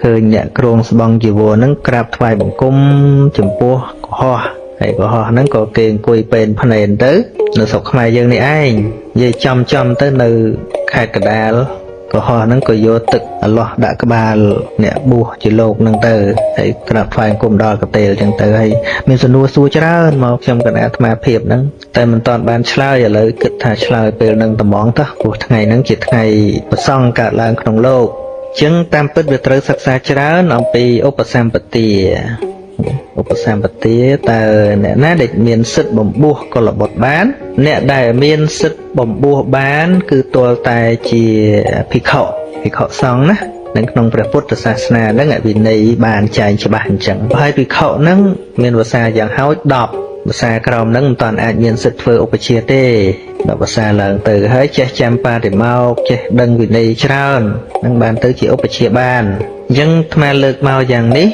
ឃើញអ្នកគ្រងស្បង់ជីវរហ្នឹងក្រាបថ្វាយបង្គំចំពោះកុហកហើយកុហកហ្នឹងក៏គេអង្គុយពេនភ្នែនទៅនៅស្រុកខ្មែរយើងនេះឯងនិយាយចំចំទៅនៅខេត្តកណ្ដាលកុហកហ្នឹងក៏យកទឹកអាលាស់ដាក់ក្បាលអ្នកបួសជាលោកហ្នឹងទៅហើយក្រាបថ្វាយបង្គំដល់កតេលចឹងទៅហើយមានសំណួរសួរច្រើនមកខ្ញុំកណ្ដាលអាត្មាភាពហ្នឹងតែមិនទាន់បានឆ្លើយឥឡូវគិតថាឆ្លើយពេលហ្នឹងត្មងទៅព្រោះថ្ងៃហ្នឹងជាថ្ងៃប្រសង់កើតឡើងក្នុងលោកចឹងតាមពិតវាត្រូវសិក្សាច្រើនអំពីឧបសម្បទាឧបសម្បទាតើអ្នកណាដែលមានសិទ្ធិបំពោះកុលបុត្របានអ្នកដែលមានសិទ្ធិបំពោះបានគឺទាល់តែជាភិក្ខុភិក្ខុសង្ឃណានៅក្នុងព្រះពុទ្ធសាសនាហ្នឹងអវិន័យបានចែងច្បាស់អញ្ចឹងហើយភិក្ខុហ្នឹងមានវសាយ៉ាងហោច10វសាក្រោមហ្នឹងមិនតាន់អាចមានសិទ្ធិធ្វើឧបជាទេដល់វសាឡើងទៅហើយចេះចាំបាតិមោកចេះដឹងវិន័យច្រើននឹងបានទៅជាឧបជាបានអញ្ចឹងអាត្មាលើកមកយ៉ាងនេះ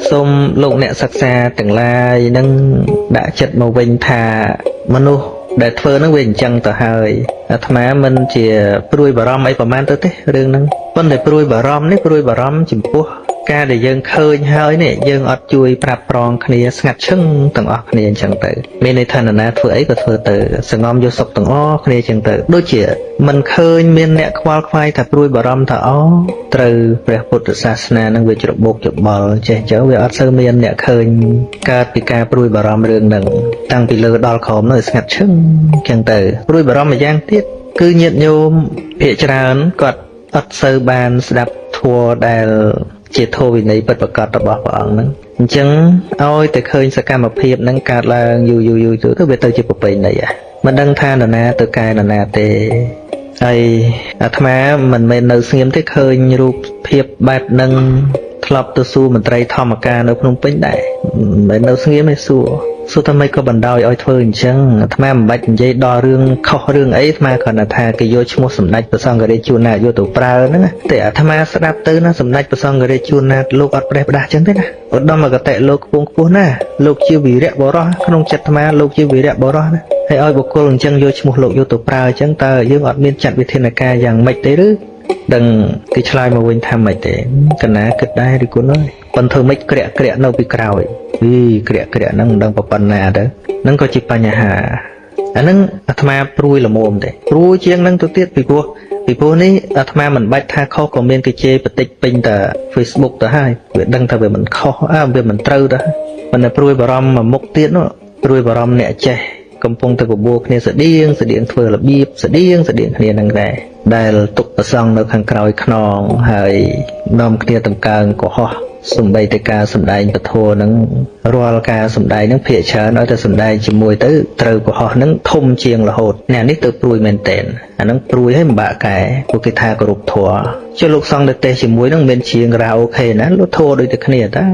សូមលោកអ្នកសិក្សាទាំងឡាយនឹងដាក់ចិត្តមកវិញថាមនុស្សដែលធ្វើនឹងវាអញ្ចឹងទៅហើយអាត្មាមិនជាព្រួយបារម្ភអីប្រហែលទៅទេរឿងហ្នឹងប៉ុន្តែព្រួយបារម្ភនេះព្រួយបារម្ភចំពោះការដែលយើងឃើញហើយនេះយើងអត់ជួយប្រាប់ប្រងគ្នាស្ងាត់ឈឹងទាំងអស់គ្នាអញ្ចឹងទៅមានន័យថានរណាធ្វើអីក៏ធ្វើទៅសងំយកសុខទាំងអស់គ្នាអញ្ចឹងទៅដូចជាមិនឃើញមានអ្នកខ្វល់ខ្វាយថាព្រួយបារម្ភថាអូត្រូវព្រះពុទ្ធសាសនានឹងវាច្របូកច្របល់ចេះអញ្ចឹងវាអត់សូវមានអ្នកឃើញកើតពីការព្រួយបារម្ភរឿងហ្នឹងតាំងពីលើដល់ក្រោមនោះស្ងាត់ឈឹងអញ្ចឹងទៅព្រួយបារម្ភម្យ៉ាងទៀតគឺញាតិញោមភាគច្រើនគាត់អត់សូវបានស្ដាប់ធម៌ដែលជាធម៌វិន័យពិតប្រាកដរបស់ព្រះអង្គហ្នឹងអញ្ចឹងឲ្យតែឃើញសកម្មភាពហ្នឹងកើតឡើងយូរយូរយូរទៅវាទៅជាប្រពៃណីហ៎មិនដឹងថានរណាទៅកែនរណាទេហើយអាត្មាមិនមែននៅស្ងៀមទេឃើញរូបភាពបែបហ្នឹងធ្លាប់ទៅសួរមន្ត្រីធម្មការនៅភ្នំពេញដែរមិនមែននៅស្ងៀមទេសួរសួរថាម៉េចក៏បណ្ដោយឲ្យធ្វើអញ្ចឹងអាត្មាមិនបាច់និយាយដល់រឿងខុសរឿងអីអាត្មាគ្រាន់តែថាគេយកឈ្មោះសម្ដេចព្រះសង្ឃរាជជួនណាតយកទៅប្រើហ្នឹងតែអាត្មាស្ដាប់ទៅណាសម្ដេចព្រះសង្ឃរាជជួនណាតលោកអត់ប្រេះផ្ដាស់អញ្ចឹងទេណាឧត្តមគតិលោកខ្ពង់ខ្ពស់ណាលោកជាវីរៈបុរសក្នុងចិត្តអាត្មាលោកជាវីរៈបុរសណាហើយឲ្យបុគ្គលអញ្ចឹងយកឈ្មោះលោកយកទៅប្រើអញ្ចឹងតើយើងអត់មានចាត់វិធានការយ៉ាងម៉េចទេឬដឹងគេឆ្លើយមកវិញថាម៉េចទេកណាគិតដែរឬគុណអើយប៉ុន្តែធ្វើម៉េចក្រាក់ក្រាក់នៅពីក្រោយវីក្រាក់ក្រាក់ហ្នឹងមិនដឹងប៉ុណ្ណាទៅហ្នឹងក៏ជាបញ្ហាអាហ្នឹងអាត្មាព្រួយល្មមទេព្រួយជាងហ្នឹងទៅទៀតពីព្រោះនេះអាត្មាមិនបាច់ថាខុសក៏មានគេជេរបតិចពេញតែ Facebook ទៅហើយវាដឹងថាវាមិនខុសអើវាមិនត្រូវទៅប៉ុន្តែព្រួយបារម្ភមួយមុខទៀតនោះព្រួយបារម្ភអ្នកចេះកំពុងតែបបួលគ្នាស្តៀងស្តៀងធ្វើរបៀបស្តៀងស្តៀងគ្នានឹងដែរដែលទុកប្រសង់នៅខាងក្រោយខ្នងហើយនាំគ្នាតម្កើងកុហកសំបីតែការសម្ដែងពធនឹងរាល់ការសម្ដែងនឹងភាគច្រើនឲ្យតែសម្ដែងជាមួយទៅត្រូវកុហកនឹងធំជាងរហូតអ្នកនេះទៅព្រួយមែនតែនអានឹងព្រួយឲ្យពិបាកកែពួកគេថាគោរពធម៌ចុះលោកសង្ឃដែលទេសជាមួយនឹងមានជាងរ៉ាអូខេណាលោកធម៌ដូចតែគ្នាតា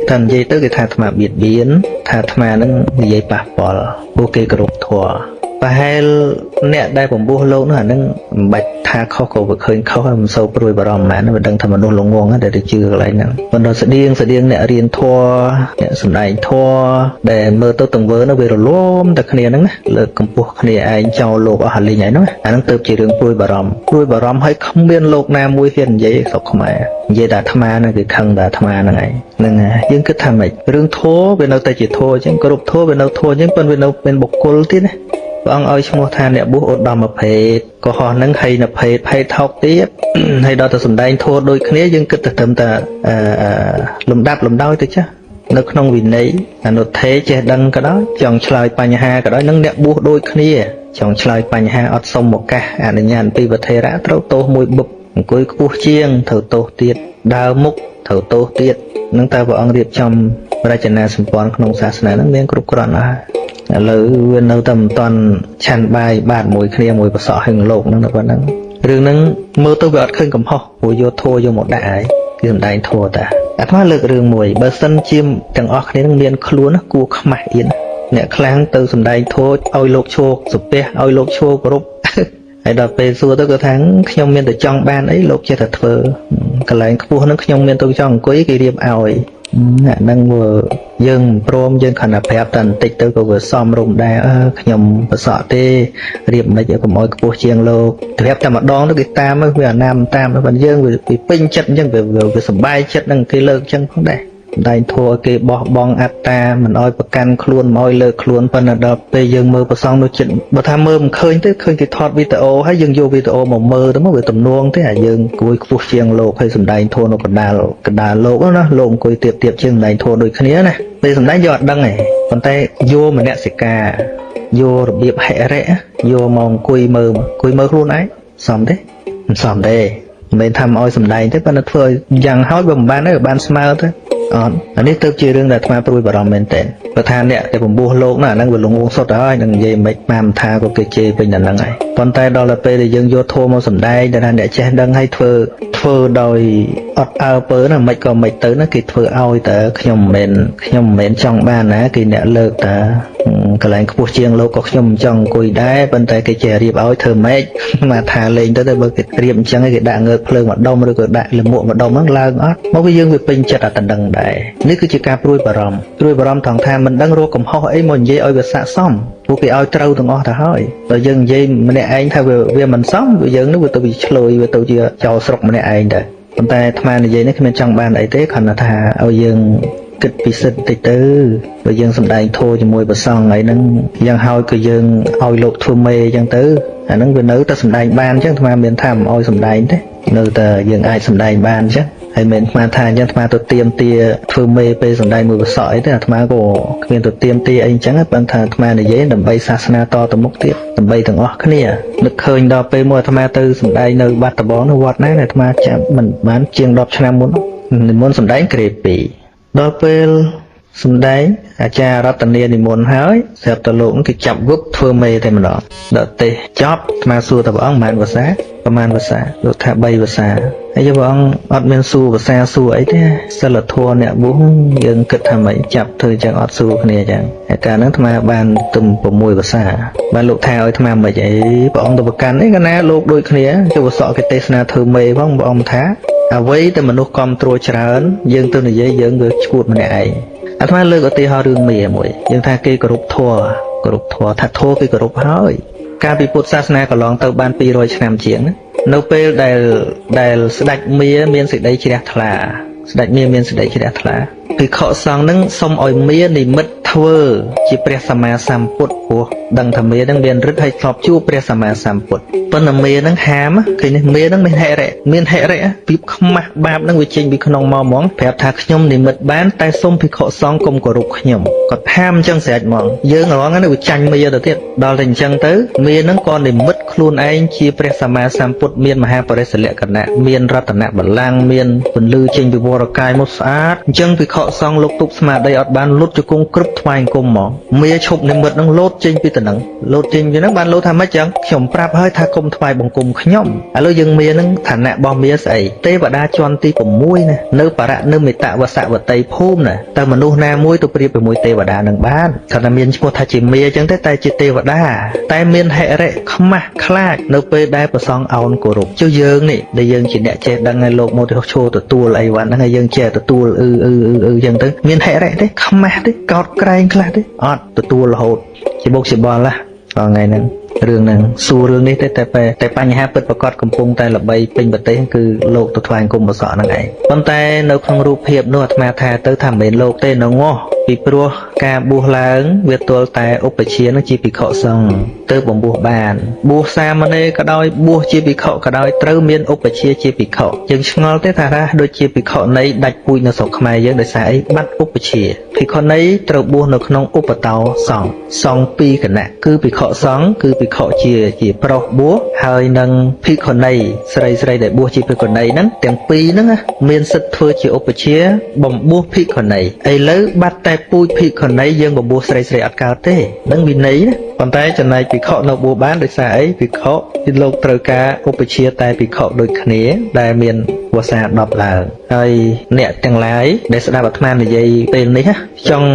តែនិយាយទៅគេថាអាត្មាបៀតបៀនថាអាត្មានឹងនិយាយប៉ះពាល់ពួកគេគោរពធម៌ប្រហែលអ្នកដែលបំពោះលោកនោះអានឹងមិនបាច់ថាខុសក៏វាឃើញខុសហើយមិនសូវព្រួយបារម្ភហ្មងវាដឹងថាមនុស្សល្ងងដែលទៅជឿកន្លែងហ្នឹងប៉ុន្តែស្តៀងស្តៀងអ្នករៀនធម៌អ្នកសម្ដែងធម៌ដែលមើលទៅទង្វើនោះវារលំតែគ្នាហ្នឹងណាលើកកម្ពស់គ្នាឯងចោលលោកអស់អាលីងឯនោះអាហ្នឹងទៅជារឿងព្រួយបារម្ភព្រួយបារម្ភហើយគ្មានលោកណាមួយហ៊ាននិយាយស្រុកខ្មែរនិយាយតែអាត្មាហ្នឹងគឺខឹងតែអាត្មាហ្នឹងឯងហ្នឹងយើងគិតថាម៉េចរឿងធម៌វានៅតែជាធម៌អញ្ចឹងគ្រប់ធម៌វានៅធម៌អញ្ចឹងប៉ុន្តែវានៅមានបុគ្គលទៀតណាព្រះអង្គឲ្យឈ្មោះថាអ្នកបួសឧត្តមភេទកុហកនឹងហីនភេទភេទថោកទៀតហើយដល់ទៅសម្ដែងធម៌ដូចគ្នាយើងគិតទៅត្រឹមតែលំដាប់លំដោយទៅចាស់នៅក្នុងវិន័យអនុថេចេះដឹងក៏ដោយចង់ឆ្លើយបញ្ហាក៏ដោយនឹងអ្នកបួសដូចគ្នាចង់ឆ្លើយបញ្ហាអត់សុំឱកាសអនុញ្ញាតពីវធេរៈត្រូវទោសមួយបឹបអង្គុយខ្ពស់ជាងត្រូវទោសទៀតដើរមុខត្រូវទោសទៀតនឹងតើព្រះអង្គរៀបចំរចនាសម្ព័ន្ធក្នុងសាសនានឹងមានគ្រប់គ្រាន់អស់ឥឡូវវានៅតែមិនទាន់ឆាន់បាយបាទមួយគ្នាមួយប្រសក់ហឹងលោកហ្នឹងតែប៉ុណ្្នឹងរឿងហ្នឹងមើលទៅវាអត់ឃើញកំហុសព្រោះយកធัวយកមកដាក់ហើយគឺសំដែងធัวតាអាត្មាលើករឿងមួយបើសិនជាទាំងអស់គ្នានឹងមានខ្លួនគួរខ្មាស់អៀនអ្នកខ្លាំងទៅសំដែងធัวឲ្យលោកឈោសុពះឲ្យលោកឈោគោរពហើយដល់ពេលសួរទៅក៏ថាខ្ញុំមានតែចង់បានអីលោកចេះតែធ្វើកន្លែងខ្ពស់ហ្នឹងខ្ញុំមានទៅចង់អង្គុយគេរៀបឲ្យ អាហ្នឹងវាយើងមិនព្រមយើងគ្រាន់តែប្រាប់តែបន្តិចទៅក៏វាសមរម្យដែរអឺខ្ញុំប្រសក់ទេរៀបមិនឲ្យកុំឲ្យខ្ពស់ជាងលោកប្រាប់តែម្ដងទៅគេតាមវាអាណាមតាមប៉ុន្តែយើងវាពេញចិត្តអញ្ចឹងវាសប្បាយចិត្តនឹងគេលើកអញ្ចឹងផងដែរដែងធัวគេបោះបង់អត្តាមិនអោយប្រកាន់ខ្លួនមិនអោយលើកខ្លួនប៉ុន្តែដល់ពេលយើងមើលប្រសងនោះចិត្តបើថាមើលមិនឃើញទេឃើញគេថតវីដេអូហើយយើងយកវីដេអូមកមើលទៅមកវាទំនងទេអាយើងគួយខ្ពស់ជាងលោកហើយសំដែងធัวនៅកណ្ដាលកណ្ដាលលោកណាលោកអង្គុយទៀបទៀបជាងសំដែងធัวដូចគ្នាណាពេលសំដែងយកអត់ដឹងទេប៉ុន្តែយកមនសិការយករបៀបហិរិយកមកអង្គុយមើលអង្គុយមើលខ្លួនឯងសមទេមិនសមទេមិនមែនថាមិនអោយសំដែងទេប៉ុន្តែធ្វើឲ្យយ៉ាងហោចបើមិនបានទេបានស្មើទៅអត់អានេះទៅជារឿងដែលអាត្មាព្រួយបារម្ភមែនតើបើថាអ្នកតែបំពោះលោកណាអាហ្នឹងវាលងងសុទ្ធហើយនឹងនិយាយមិនបានថាក៏គេជេរពេញដល់ហ្នឹងហើយប៉ុន្តែដល់ទៅពេលដែលយើងយកធម៌មកសំដែងតែថាអ្នកចេះដឹងហើយធ្វើធ្វើដោយអត់អើពើណាមិនក៏មិនទៅណាគេធ្វើឲ្យតើខ្ញុំមិនមែនចង់បានណាគេអ្នកលើកតើកន្លែងខ្ពស់ជាងលោកក៏ខ្ញុំមិនចង់អង្គុយដែរប៉ុន្តែគេចេះរៀបឲ្យធ្វើម៉េចមកថាលេងទៅទៅបើគេរៀបអញ្ចឹងគេដាក់ងើកភ្លើងម្ដុំឬក៏ដាក់លមួកម្ដុំហ្នឹងឡើងអត់មកវាយើងវាពេញចិត្តអាតដឹងដែរនេះគឺជាការព្រួយបារម្ភព្រួយបារម្ភថងថាមិនដឹងរកកំហុសអីមកនិយាយឲ្យវាស័កសមពួកគេឲ្យត្រូវទាំងអស់ទៅហើយបើយើងនិយាយម្នាក់ឯងថាវាមិនសមវាយើងនោះវាទៅវាឆ្លើយវាទៅជាចោលស្រុកម្នាក់ឯងដែរប៉ុន្តែអាត្មានិយាយនេះគ្មានចង់បានអីទេគ្រាន់តែថាឲ្យយើងគិតពិសិដ្ឋតិចទៅបើយើងសំដែងធម៌ជាមួយព្រះសង្ឃអីហ្នឹងយ៉ាងហើយក៏យើងឲ្យលោកធ្វើមេអញ្ចឹងទៅអាហ្នឹងវានៅតែសំដែងបានអញ្ចឹងអាត្មាមានថាមិនឲ្យសំដែងទេនៅតែយើងអាចសំដែងបានអញ្ចឹងហើយមិនអាត្មាថាអញ្ចឹងអាត្មាទៅទៀមទាធ្វើមេពេលសំដែងមួយប្រសក់អីទេអាត្មាក៏គ្មានទៅទៀមទាអីអញ្ចឹងប៉ុន្តែអាត្មានិយាយដើម្បីសាសនាតទៅមុខទៀតដើម្បីទាំងអស់គ្នានឹកឃើញដល់ពេលមួយអាត្មាទៅសំដែងនៅបាត់ដំបងនៅវត្តណាអាត្មាចាំមិនបានជាង10ឆ្នាំមុននិមន្តសំដែងក្រេ2ដល់ពេលសំដែងអាចារ្យរតនានិមន្តហើយស្រាប់តែលោកគេចាប់វឹបធ្វើមេតែម្ដងដល់ទេសចប់អាត្មាសួរតព្រះអង្គប្រហែលភាសាប្រហែលភាសាលោកថា3ភាសាហើយព្រះអង្គអត់មានសួរភាសាសួរអីទេសិលធម៌អ្នកបួសយើងគិតថាម៉េចចាប់ធ្វើចឹងអត់សួរគ្នាចឹងហើយកាលហ្នឹងអាត្មាបានទំ6ភាសាបានលោកថាឲ្យអាត្មាមិនអីព្រះអង្គទៅប្រកាន់អីកាលណាលោកដូចគ្នាចុះវសក់គេទេសនាធ្វើមេផងព្រះអង្គថាអ្វីតែមនុស្សកំត្រួច្រើនយើងទៅនិយាយយើងវាឈួតម្នាក់ឯងអាត្មាលើកឧទាហរណ៍រឿងមេមួយយើងថាគេគោរពធម៌គោរពធម៌ថាធម៌គេគោរពហើយកាលពីពុទ្ធសាសនាកន្លងទៅបាន200ឆ្នាំជាងណានៅពេលដែលស្ដេចមាមានសេចក្តីជ្រះថ្លាស្ដេចមាមានសេចក្តីជ្រះថ្លាភិក្ខុសង្ឃនឹងសុំឲ្យមានិមិត្តធ្វើជាព្រះសម្មាសម្ពុទ្ធព្រោះដឹងថាមានឹងមានឫទ្ធិហើយធ្លាប់ជួបព្រះសម្មាសម្ពុទ្ធប៉ុន្តែមានឹងហាមឃើញនេះមានឹងមានហិរិមានហិរិពីខ្មាស់បាបនឹងវាចេញពីក្នុងមកហ្មងប្រាប់ថាខ្ញុំនិមិត្តបានតែសុំភិក្ខុសង្ឃកុំគោរពខ្ញុំគាត់ហាមអញ្ចឹងស្រេចហ្មងយើងរងហ្នឹងវាចាញ់មាទៅទៀតដល់តែអញ្ចឹងទៅមានឹងក៏និមិត្តខ្លួនឯងជាព្រះសម្មាសម្ពុទ្ធមានមហាបរិសលក្ខណៈមានរតនបល្ល័ង្កមានពន្លឺចេញពីវរកាយមកស្អាតអញ្ចឹងភិក្ខុសង្ឃលោកទប់ស្មារតីអត់បានលុតជង្គង់គ្រប់ថ្វាយអង្គមហ្មងមាឈប់និមិត្តនឹងលោតចេញពីតំណឹងលោតចេញពីហ្នឹងបានលោតថាម៉េចចឹងខ្ញុំប្រាប់ហើយថាគុំថ្វាយបង្គំខ្ញុំឥឡូវយើងមានឹងឋានៈរបស់មាស្អីទេវតាជាន់ទី6ណានៅបរនិមិត្តវសវតីភូមិណាតើមនុស្សណាមួយទៅប្រៀបជាមួយទេវតានឹងបានគាត់ថាមានឈ្មោះថាជាមាចឹងទេតែជាទេវតាតែមានហិរិខ្មាស់ខ្លាចនៅពេលដែលព្រះសង្ឃអោនគោរពចុះយើងនេះដែលយើងជាអ្នកចេះដឹងហើយលោកមកទៅឈោទទួលអីវ៉ាន់ហ្នឹងហើយយើងចេះទទួលអឺអឺអឺអឺចឹងទៅមានហិរិទេខ្មាស់ទេកោតក្រែងខ្លះទេអត់ទទួលរហូតជាបុកជាបល់ណាដល់ថ្ងៃហ្នឹងរឿងហ្នឹងសួររឿងនេះទេតែបញ្ហាពិតប្រាកដកំពុងតែល្បីពេញប្រទេសគឺលោកទៅថ្វាយអង្គមប្រសក់ហ្នឹងឯងប៉ុន្តែនៅក្នុងរូបភាពនោះអាត្មាថាទៅថាមិនមែនលោកទេនៅងោះពីព្រោះការបួសឡើងវាទល់តែឧបជានឹងជាភិក្ខុសង្ឃទៅបំពោះបានបួសសាមណេរក៏ដោយបួសជាភិក្ខុក៏ដោយត្រូវមានឧបជាជាភិក្ខុយើងឆ្ងល់ទេថាដូចជាភិក្ខុនៃដាច់ពូជនៅស្រុកខ្មែរយើងដោយសារអីបាត់ឧបជាភិក្ខុនៃត្រូវបួសនៅក្នុងឧបតោសង្ឃសង្ឃពីរគណៈគឺភិក្ខុសង្ឃគឺភិក្ខុជាប្រុសបួសហើយនឹងភិក្ខុនីស្រីស្រីដែលបួសជាភិក្ខុនីហ្នឹងទាំងពីរហ្នឹងមានសិទ្ធិធ្វើជាឧបជាបំបួសភិក្ខុនីឥឡូវបាត់តែពូជភិក្ខុនីយើងបំបួសស្រីស្រីអត់កើតទេនឹងវិន័យណា ប៉ុន្តែចំណែកភិក្ខុនៅបួសបានដោយសារអីភិក្ខុលោកត្រូវការឧបជាតែភិក្ខុដូចគ្នាដែលមានវស្សា10ឡើងហើយអ្នកទាំងឡាយដែលស្ដាប់អាត្មានិយាយពេលនេះចង់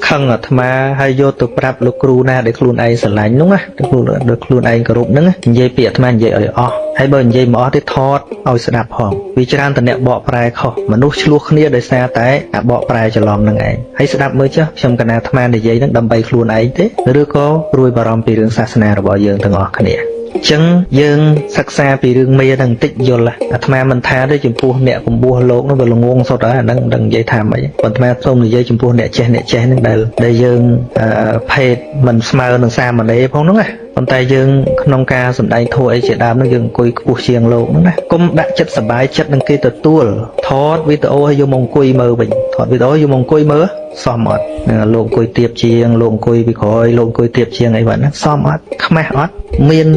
ខឹងអាត្មាហើយយកទៅប្រាប់លោកគ្រូណាដែលខ្លួនឯងស្រឡាញ់នោះណាខ្លួនឯងគោរពហ្នឹងនិយាយពីអាត្មានិយាយឲ្យអស់ហើយបើនិយាយមកអស់ទេថតឲ្យស្ដាប់ផងវាច្រើនតែអ្នកបកប្រែខុសមនុស្សឆ្លោះគ្នាដោយសារតែអាបកប្រែច្រឡំហ្នឹងឯងហើយស្ដាប់មើលចុះខ្ញុំកណាអាត្មានិយាយហ្នឹងដើម្បីខ្លួនឯងទេឬក៏ព្រួយបារម្ភពីរឿងសាសនារបស់យើងទាំងអស់គ្នាចឹងយើងសិក្សាពីរឿងមេហ្នឹងបន្តិចយល់អាត្មាមិនថាទេចំពោះអ្នកពំពោះលោកនោះវាល្ងងសុទ្ធហើយអាហ្នឹងមិនដឹងនិយាយថាម៉េចប៉ុន្តែសូមនិយាយចំពោះអ្នកចេះហ្នឹងដែលយើងភេទមិនស្មើនឹងសាមណេរផងហ្នឹងណាប៉ុន្តែយើងក្នុងការសម្ដែងធម៌អីជាដើមហ្នឹងយើងអង្គុយខ្ពស់ជាងលោកហ្នឹងណាកុំដាក់ចិត្តសប្បាយចិត្តនឹងគេទទួលថតវីដេអូឲ្យយកមកអង្គុយមើលវិញថតវីដេអូយកមកអង្គុយមើលសមអត់លោកអង្គុយទៀបជាងលោកអង្គុយពីក្រោយលោកអង្គុយទៀបជាងអីបាត់ហ្នឹងសមអត់ខ្មាស់អត់មាន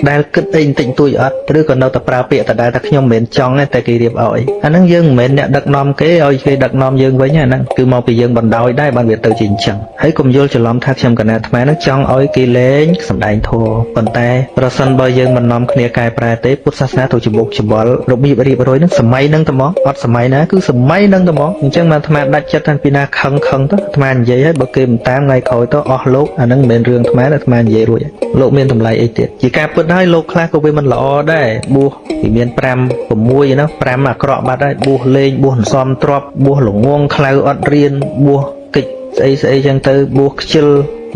ដែលគិតអីបន្តិចបន្តួចអត់ឬក៏នៅតែប្រើពាក្យដដែលថាខ្ញុំមិនមែនចង់ទេតែគេរៀបឲ្យអាហ្នឹងយើងមិនមែនអ្នកដឹកនាំគេឲ្យគេដឹកនាំយើងវិញអាហ្នឹងគឺមកពីយើងបណ្ដោយដែរបានវាទៅជាអញ្ចឹងហើយកុំយល់ច្រឡំថាខ្ញុំកណាអាត្មាហ្នឹងចង់ឲ្យគេលែងសម្ដែងធម៌ប៉ុន្តែប្រសិនបើយើងមិននាំគ្នាកែប្រែទេពុទ្ធសាសនាទៅជាបុកច្បល់របៀបរៀបរយហ្នឹងសម័យហ្នឹងតែមកអត់សម័យណាគឺសម័យហ្នឹងតែមកអញ្ចឹងបានអាត្មាដាច់ចិត្តតាំងពីណាខឹងទៅអាត្មានិយាយហើយបើគេមិនតាមថ្ងៃក្រោយទៅអស់លោកអាហ្នឹងមិនមែនរឿងអាត្មាទេអាត្មានិយាយរួចលោកមានតម្លៃអីទៀតជាការពិតហើយលោកខ្លះក៏វាមិនល្អដែរបួសវាមាន5 6ណា5អាក្រក់បាត់ហើយបួសលេងបួសសំទ្របបួសល្ងងខ្លៅអត់រៀនបួសកិច្ចស្អីចឹងទៅបួសខ្ជិល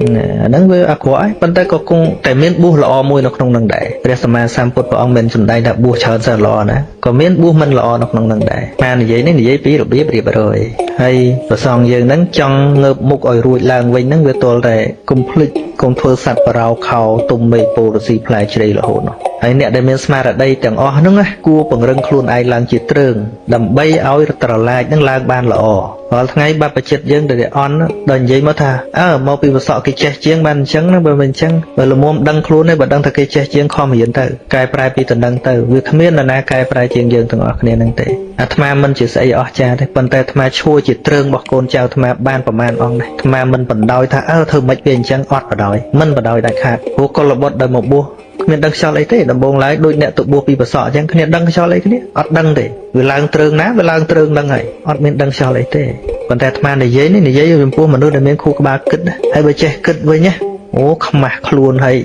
អាហ្នឹងវាអាក្រក់ហើយប៉ុន្តែក៏គង់តែមានបួសល្អមួយនៅក្នុងនឹងដែរព្រះសម្មាសម្ពុទ្ធព្រះអង្គមិនសម្ដែងថាបួសច្រើនសើល្អណាក៏មានបួសមិនល្អនៅក្នុងនឹងដែរបាននិយាយនេះនិយាយពីរបៀបរៀបរយហើយព្រះសង្ឃយើងហ្នឹងចង់ងើបមុខឲ្យរួចឡើងវិញហ្នឹងវាទល់តែកុំភ្លេចកុំធ្វើសត្វបរោខោទុំមេពោលស៊ីផ្លែជ្រៃរហូតនោះហើយអ្នកដែលមានស្មារតីទាំងអស់ហ្នឹងណាគួរពង្រឹងខ្លួនឯងឡើងជាទ្រើងដើម្បីឲ្យត្រឡាចហ្នឹងឡើងបានល្អរាល់ថ្ងៃបព្វជិតយើងដែលអន់ដល់និយាយមកថាអើមកពីវសក់គេចេះជាងបានអញ្ចឹងណាបើមិនអញ្ចឹងបើល្មមដឹងខ្លួនទេបើដឹងថាគេចេះជាងខំរៀនទៅកែប្រែពីតំណឹងទៅវាគ្មាននរណាកែប្រែជាងយើងទាំងអស់គ្នានឹងទេអាត្មាមិនជាស្អីអស្ចារ្យទេប៉ុន្តែអាត្មាឈួរជាទ្រើងរបស់កូនចៅអាត្មាបានប្រមាណអង្គដែរអាត្មាមិនបណ្ដោយថាអើធ្វើម៉េចវាអញ្ចឹងអត់បណ្ដោយមិនបណ្ដោយដាច់ខាតព្រោះកុលបុត្រដែលមកបួសគ្មានដឹងខ្យល់អីទេដំបងឡើយដូចអ្នកទៅបួសពីប្រសក់អញ្ចឹងគ្នាដឹងខ្យល់អីគ្នាអត់ដឹងទេវាឡើងទ្រើងណាវាឡើងទ្រើងហ្នឹងហើយអត់មានដឹងខ្យល់អីទេប៉ុន្តែអាត្មានិយាយនេះនិយាយចំពោះមនុស្សដែលមានខួរក្បាលគិតហើយបើចេះគិតវិញណាអូខ្មាស់ខ្លួនហើយ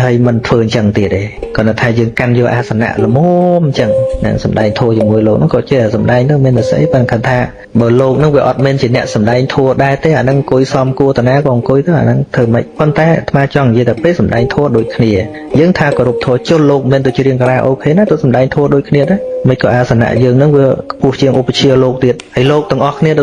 ហើយមិនធ្វើអញ្ចឹងទៀតទេគាត់ថាយើងកាន់យកអាសនៈល្មមអញ្ចឹងនឹងសម្ដែងធម៌ជាមួយលោកហ្នឹងក៏ចេះសម្ដែងទៅមានតែស្អីប៉ុន្តែគាត់ថាបើលោកហ្នឹងវាអត់មែនជាអ្នកសម្ដែងធម៌ដែរទេអាហ្នឹងអង្គុយសំគួរតាណាក៏អង្គុយទៅអាហ្នឹងធ្វើម៉េចប៉ុន្តែអាត្មាចង់និយាយតែពេលសម្ដែងធម៌ដូចគ្នាយើងថាគោរពធម៌ជុលលោកមិនទៅជារៀងការ៉ាអូខេណាទៅសម្ដែងធម៌ដូចគ្នាដែរមិនក៏អាសនៈយើងហ្នឹងវាខ្ពស់ជាងឧបជាលោកទៀតហើយលោកទាំងអស់គ្នាទៅ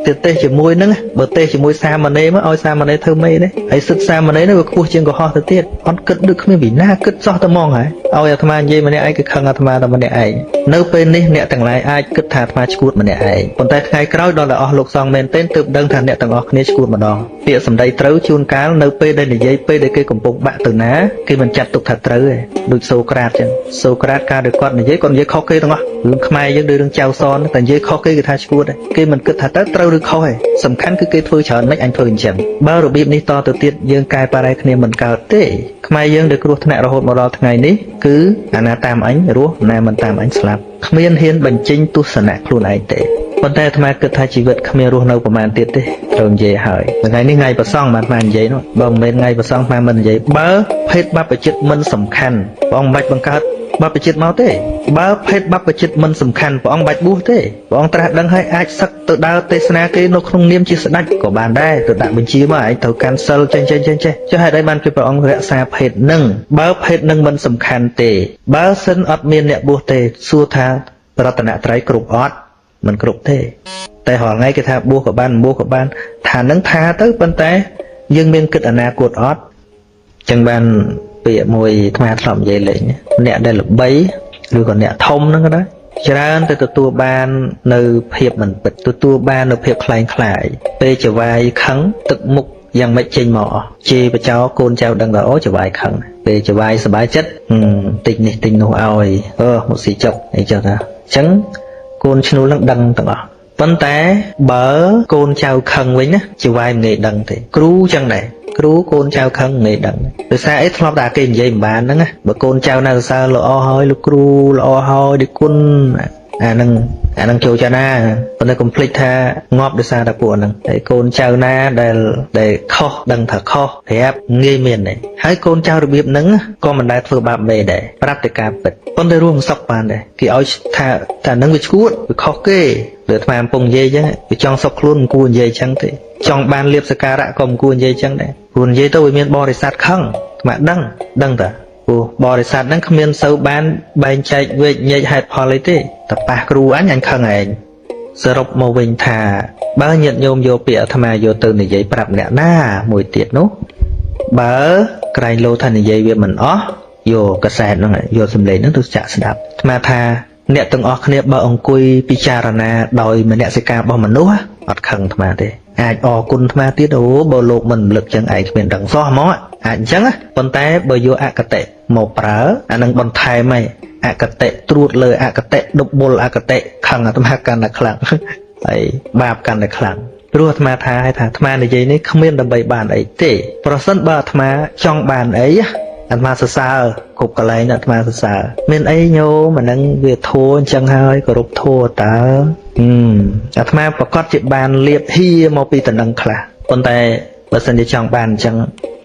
ទៅទេសជាមួយហ្នឹងបើទេសជាមួយសាមណេរមកឲ្យសាមណេរធ្វើមេទេហើយសិទ្ធសាមណេរហ្នឹងវាខ្ពស់ជាងកុហកទៅទៀតអត់គិតដូចគ្មានវិណាគិតសោះតែហ្មងហើយឲ្យអាត្មានិយាយម្នាក់ឯងគឺខឹងអាត្មាតែម្នាក់ឯងនៅពេលនេះអ្នកទាំងឡាយអាចគិតថាអាត្មាឈួតម្នាក់ឯងប៉ុន្តែថ្ងៃក្រោយដល់តែអស់លោកសង្ឃមែនទែនទើបដឹងថាអ្នកទាំងអស់គ្នាឈួតម្ដងពាក្យសម្ដីត្រូវជួនកាលនៅពេលដែលនិយាយពេលដែលគេកំពុងបាក់ទៅណាគេមិនចាត់ទុកថាត្រូវទេដូចសូក្រាតចឹងសូក្រាតកាលដែលគាត់និយាយគាត់និយាយខុសគេទាំងអស់រឿងខ្មែរយើងដូចរឿងចៅសនតែនិយាយខុសគេគេថាឈួតគេមិនគិតថាត្រូវឬខុសទេសំខាន់គឺគេធ្វើច្រើនមិនអញធ្វើអញ្ចឹងបើរបៀបនេះតទៅទៀតយើងកែប្រែគ្នាមិនកើតទេខ្មែរយើងដែលគ្រោះថ្នាក់រហូតមកដល់ថ្ងៃនេះគឺអាណាតាមអញរស់ណាមិនតាមអញស្លាប់គ្មានហ៊ានបញ្ចេញទស្សនៈខ្លួនឯងទេប៉ុន្តែអាត្មាគិតថាជីវិតគ្មានរស់នៅប្រហែលទៀតទេត្រូវនិយាយហើយថ្ងៃនេះថ្ងៃប្រសង់បានអាត្មានិយាយនោះបើមិនមែនថ្ងៃប្រសង់អាត្មាមិននិយាយបើភេទបព្វជិតមិនសំខាន់ព្រះអង្គមិនបាច់បង្កើតបព្វជិតមកទេបើភេទបព្វជិតមិនសំខាន់ព្រះអង្គបាច់បួសទេព្រះអង្គត្រាស់ដឹងហើយអាចសឹកទៅដើរទេសនាគេនៅក្នុងនាមជាស្ដេចក៏បានដែរទៅដាក់បញ្ជាមកឯងត្រូវកាន់សិលចេះចេះចេះចេះចុះហេតុអីបានជាព្រះអង្គរក្សាភេទនឹងបើភេទនឹងមិនសំខាន់ទេបើសិនអត់មានអ្នកបួសទេសួរថារតនត្រ័យគ្រប់អត់មិនគ្រប់ទេតែរាល់ថ្ងៃគេថាបួសក៏បានបួសក៏បានថានឹងថាទៅប៉ុន្តែយើងមានគិតអនាគតអត់ចឹងបានពាក្យមួយអាត្មាធ្លាប់និយាយលេងអ្នកដែលល្បីឬក៏អ្នកធំហ្នឹងក៏ដែរច្រើនតែទទួលបាននៅភាពមិនពិតទទួលបាននៅភាពคล้ายៗពេលចវាយខឹងទឹកមុខយ៉ាងម៉េចចេញមកអស់ជេរបចោកូនចៅដឹងថាអូចវាយខឹងពេលចវាយសប្បាយចិត្តទិញនេះទិញនោះឲ្យអឺមកស៊ីចុកអីចឹងថាអញ្ចឹងកូនឈ្នួលនឹងដឹងទាំងអស់ ប៉ុន្តែបើកូនចៅខឹងវិញណាជាវាយមិនងាយដឹងទេគ្រូចឹងដែរគ្រូកូនចៅខឹងងាយដឹងដោយសារអីធ្លាប់តែគេនិយាយមិនបានហ្នឹងណាបើកូនចៅនៅសរសើរល្អហើយលោកគ្រូល្អហើយដូចគុណអាហ្នឹងអាហ្នឹងចូលចាណាប៉ុន្តែកុំភ្លេចថាងាប់ដោយសារតែពួកហ្នឹងហើយកូនចៅណាដែលដែលខុសដឹងថាខុសប្រាប់ងាយមានដែរហើយកូនចៅរបៀបហ្នឹងក៏មិនដែលធ្វើបាបមេដែរប្រាប់តែការពិតប៉ុន្តែរួមសុខបានដែរគេឲ្យថាថាហ្នឹងវាឈួតវាខុសគេដូចអាត្មាកំពុងនិយាយអញ្ចឹងវាចង់សុខខ្លួនមិនគួរនិយាយអញ្ចឹងទេចង់បានលៀបសការៈក៏មិនគួរនិយាយអញ្ចឹងដែរព្រោះនិយាយទៅវាមានបរិស័ទខឹងអាត្មាដឹងដឹងតាព្រោះបរិស័ទហ្នឹងគ្មានសូវបានបែងចែកវែកញែកហេតុផលអីទេតែប៉ះគ្រូអញអញខឹងឯងសរុបមកវិញថាបើញាតិញោមយកពាក្យអាត្មាយកទៅនិយាយប្រាប់អ្នកណាមួយទៀតនោះបើក្រែងលោថានិយាយវាមិនអស់យកកសែតហ្នឹងយកសំឡេងហ្នឹងទៅចាក់ស្ដាប់អាត្មាថាអ្នកទាំងអស់គ្នាបើអង្គុយពិចារណាដោយមនសិការរបស់មនុស្សអត់ខឹងអាត្មាទេអាចអរគុណអាត្មាទៀតអូបើលោកមិនរំលឹកចឹងឯងគ្មានដឹងសោះហ្មងអាចអញ្ចឹងប៉ុន្តែបើយកអកតេមកប្រើអានឹងបន្ថែមហើយអកតេត្រួតលើអកតេដុបលអកតេខឹងអាត្មាកាន់តែខ្លាំងហើយបាបកាន់តែខ្លាំងព្រោះអាត្មាថាឲ្យថាអាត្មានិយាយនេះគ្មានដើម្បីបានអីទេប្រសិនបើអាត្មាចង់បានអីអាត្មាសរសើរគ្រប់កន្លែងអាត្មាសរសើរមានអីញោមអានឹងវាធัวអញ្ចឹងហើយគោរពធัวតើអាត្មាប្រកាសជាបានលៀបហៀមកពីតំណឹងខ្លះប៉ុន្តែបើសិនជាចង់បានអញ្ចឹង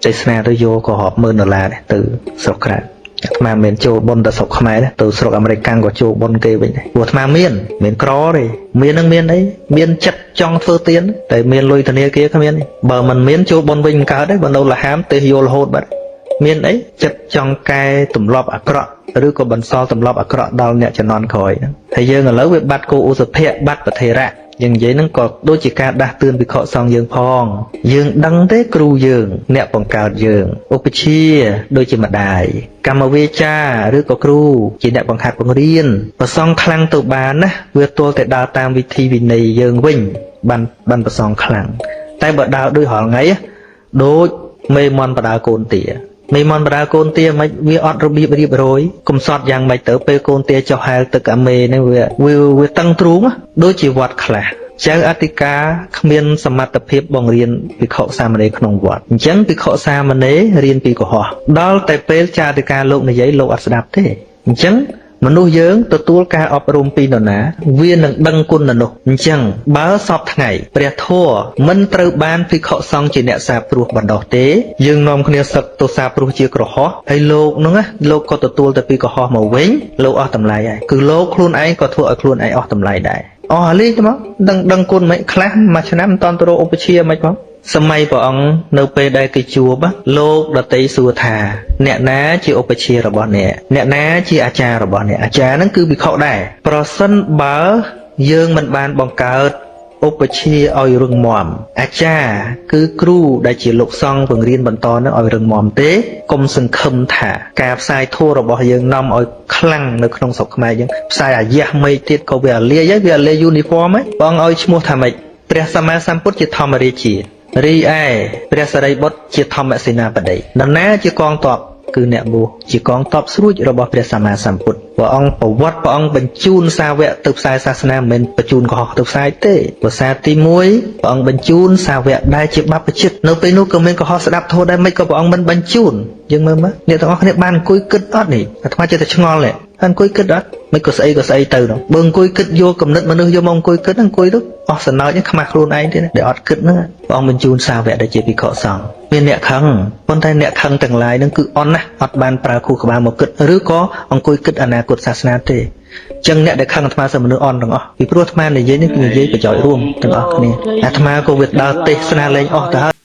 ទេសនាទៅយកក៏រាប់ម៉ឺនដុល្លារដែរទៅស្រុកក្រៅអាត្មាមិនចូលបុណ្យទៅស្រុកខ្មែរទៅស្រុកអាមេរិកកាំងក៏ចូលបុណ្យគេវិញដែរព្រោះអាត្មាមានមានក្រទេមាននឹងមានអីមានចិត្តចង់ធ្វើទានតែមានលុយធនាគារគ្មានទេបើមិនមានចូលបុណ្យវិញមិនកើតទេបើនៅលហាមទេសយល់រហូតបាត់មានអីចិត្តចង់កែទម្លាប់អាក្រក់ឬក៏បន្សល់ទម្លាប់អាក្រក់ដល់អ្នកជំនាន់ក្រោយហ្នឹងហើយយើងឥឡូវវាបាត់គោឧសភៈបាត់ប្រធេរៈយើងនិយាយហ្នឹងក៏ដូចជាការដាស់តឿនភិក្ខុសង្ឃយើងផងយើងដឹងទេគ្រូយើងអ្នកបង្កើតយើងឧបជាដូចជាម្ដាយកម្មវាចាឬក៏គ្រូជាអ្នកបង្ហាត់បង្រៀនប្រសងខ្លាំងទៅបានណាវាទល់តែដើរតាមវិធីវិន័យយើងវិញបានប្រសងខ្លាំងតែបើដើរដូចរាល់ថ្ងៃដូចមេមន់បដើកូនទាមេមន់បដើកូនទាមិនវាអត់របៀបរៀបរយកំសត់យ៉ាងម៉េចទៅពេលកូនទាចុះហែលទឹកអាមេហ្នឹងវាវាតឹងទ្រូងដូចជាវត្តខ្លះចៅអធិការគ្មានសមត្ថភាពបង្រៀនភិក្ខុសាមណេរក្នុងវត្តអញ្ចឹងភិក្ខុសាមណេររៀនពីកុហកដល់តែពេលចៅអធិការលោកនិយាយលោកអត់ស្ដាប់ទេអញ្ចឹងមនុស្សយើងទទួលការអប់រំពីនរណាវានឹងដឹងគុណនោះអញ្ចឹងបើសពថ្ងៃព្រះធម៌មិនត្រូវបានភិក្ខុសង្ឃជាអ្នកសាព្រោះបណ្ដោះទេយើងនាំគ្នាសឹកទៅសាព្រោះជាក្រហោះហើយលោកហ្នឹងណាលោកក៏ទទួលទៅពីកុហកមកវិញលោកអស់តម្លៃហើយគឺលោកខ្លួនឯងក៏ធ្វើឲ្យខ្លួនឯងអស់តម្លៃដែរអស់អាលីទៅមកដឹងគុណមិនខ្លះមួយឆ្នាំមិនតាន់ទៅរកឧបជាមិនផងសម័យព្រះអង្គនៅពេលដែលគេជួបលោកដតីសួរថាអ្នកណាជាឧបជារបស់អ្នកអ្នកណាជាអាចារ្យរបស់អ្នកអាចារ្យហ្នឹងគឺភិក្ខុដែរប្រសិនបើយើងមិនបានបង្កើតឧបជាឲ្យរឹងមាំអាចារ្យគឺគ្រូដែលជាលោកសង្ឃបង្រៀនបន្តនឹងឲ្យរឹងមាំទេកុំសង្ឃឹមថាការផ្សាយធម៌របស់យើងនាំឲ្យខ្លាំងនៅក្នុងស្រុកខ្មែរយើងផ្សាយអាយ៉ាស់មេឃទៀតក៏វាអាលាយហើយវាអាលាយ uniform ហើយបងឲ្យឈ្មោះថាម៉េចព្រះសម្មាសម្ពុទ្ធជាធម្មរាជារីឯព្រះសារីបុត្រជាធម្មសេនាបតីនរណាជាកងទ័ពគឺអ្នកបួសជាកងទ័ពស្រួចរបស់ព្រះសម្មាសម្ពុទ្ធព្រះអង្គប្រវត្តិព្រះអង្គបញ្ជូនសាវកទៅផ្សាយសាសនាមិនមែនបញ្ជូនកុហកទៅផ្សាយទេភាសាទី1ព្រះអង្គបញ្ជូនសាវកដែលជាបព្វជិតនៅពេលនោះក៏មានកុហកស្ដាប់ធម៌ដែរមិនក៏ព្រះអង្គមិនបញ្ជូនយើងមើលមើលអ្នកទាំងអស់គ្នាបានអង្គុយគិតអត់នេះអាត្មាចេះតែឆ្ងល់នេះអង្គុយគិតអត់មិនក៏ស្អីក៏ស្អីទៅនោះបើអង្គុយគិតយកគំនិតមនុស្សយកមកអង្គុយគិតអង្គុយទៅអស់សំណើចខ្មាស់ខ្លួនឯងទៀតដែលអត់គិតហ្នឹងព្រះអង្គបញ្ជូនសាវកដែលជាភិក្ខុសង្ឃមានអ្នកខឹងប៉ុន្តែអ្នកខឹងទាំងឡាយហ្នឹងគឺអន់ណាស់អត់បានប្រើខួរក្បាលមកគិតឬក៏អង្គុយគិតអនាគតសាសនាទេចឹងអ្នកដែលខឹងអាត្មាសមនុស្សអន់ទាំងអស់ពីព្រោះអាត្មានិយាយនេះគឺនិយាយប្រយោជន៍រួមទាំងអស់គ្នាអាត្មាក៏វាដើរទេសនាលែងអស់ទៅហើយ